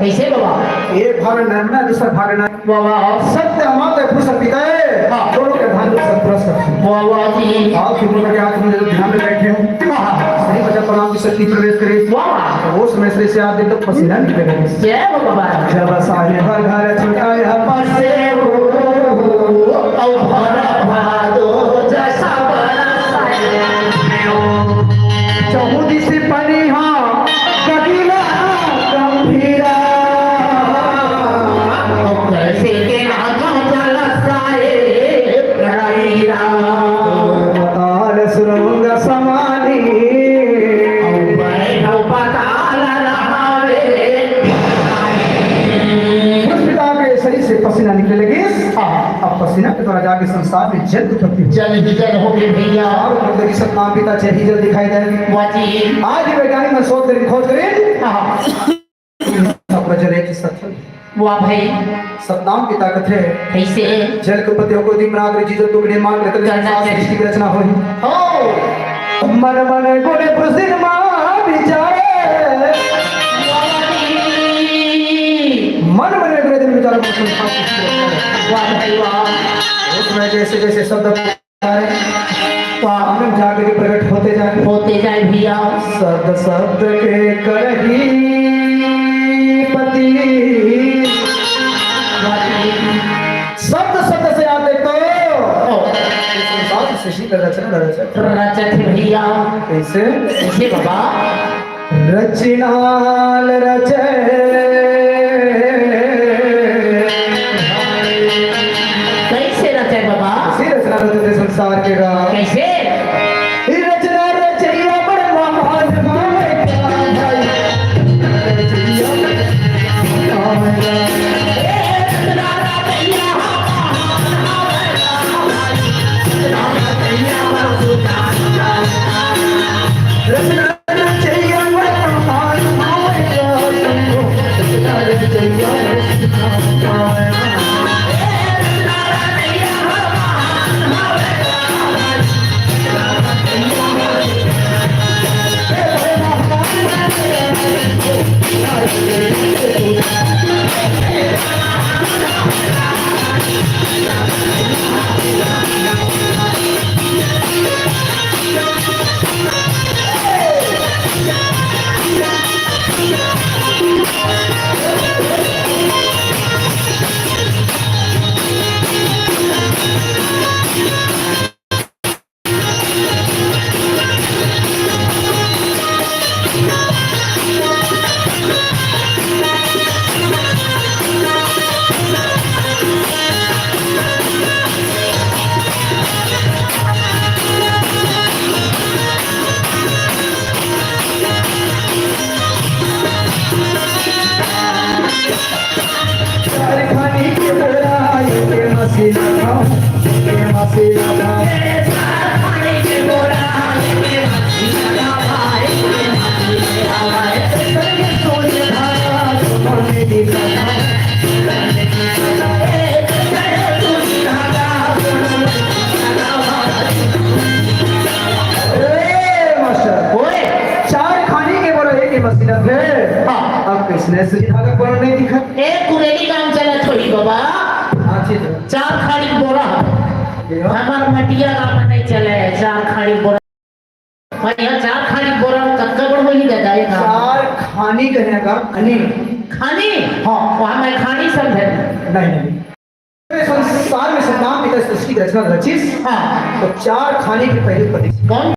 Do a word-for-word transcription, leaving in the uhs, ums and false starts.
कइसे बाबा? एक भाग नर में, दूसरा भाग नारी। वाह, वाह। सत्य माता पुरुष पिता हे, हाँ। दोनों के भाग में सत्पुरुष हे। वाह, वाह जी। आप की उम्र के आप लोग ध्यान में बैठे हो। हाँ, हाँ। सही बजा प्रणाम की शक्ति प्रवेश करे। वाह। तो वो समय से, से आप देख तो पसीना निकले। जय हो बाबा। जब साहेब घर छुटाया पसेऊ, औ भर भादो जसा बरसाए। चहुदिस पनिहा गगिला गंभीरा। औ कइसे के नागा जलसाए प्रवीरा। पताल सुरंग समानी। औ बैठो पताल रहावे। पुष्पिता के शरीर से पसीना निकले लगिस। हाँ। अब पसीना के द्वारा जाके संसार में जल उत्पत्ति हुई। जल ही जल हो गए भैया। और प्रकृति सतनाम पिता जल ही जल दिखाई दे। वाह जी। आज भी वैज्ञानिक मन शोध करें, खोज करें। हाँ। सब जल एक ही सत्य। वाह भाई। सतनाम पिता कथे। कइसे? जल के पति हो को दीप नाग रे जीजो टुकड़े मांग रे तले करना संसार चाहिए। सृष्टि की रचना होई। हो। मन मन गुण पुरुष दिन मा विचारे। वाह भाई। मन मन गुण दिन विचारे, मन संसार सृष्टि की रचना होई। वाह भाई वाह। उसमें जैसे जैसे शब्द वाह। हम जाके के प्रकट होते जाए। होते जाए भैया। शब्द शब्द के करही पति। शब्द शब्द से आप देखो। ओ। इस संसार की सृष्टि का रचना रचक। रचक है भैया। कैसे? कैसे बाबा? रचनाल रचे। कैसे रचे बाबा? कैसे रचना रचते संसार के का? कैसे? रचना रचैया बड़ महान भाई। ए, मास्टर। ओए। चार खानी के बोरा एक ही मसीहा थे। हाँ। अब किसने सुई धागा कोनो नहीं दिखा? ए, कुरेली काम चला छोड़ी बाबा। हाँ, ठीक है। चार खानी के बोरा। ये हाँ। हमार मटिया काम नहीं चले, चार खानी बोरा। भाई, यहाँ चार खानी बोरा में कतका बड़ होही दादा, ये काम? चार खानी कहे का? खानी। खानी? हाँ। वहाँ मैं खानी समझे। नहीं, नहीं। संसार में सतनाम पिता सृष्टि की रचना रचिस। हाँ। तो चार खानी के पहले पति। कौन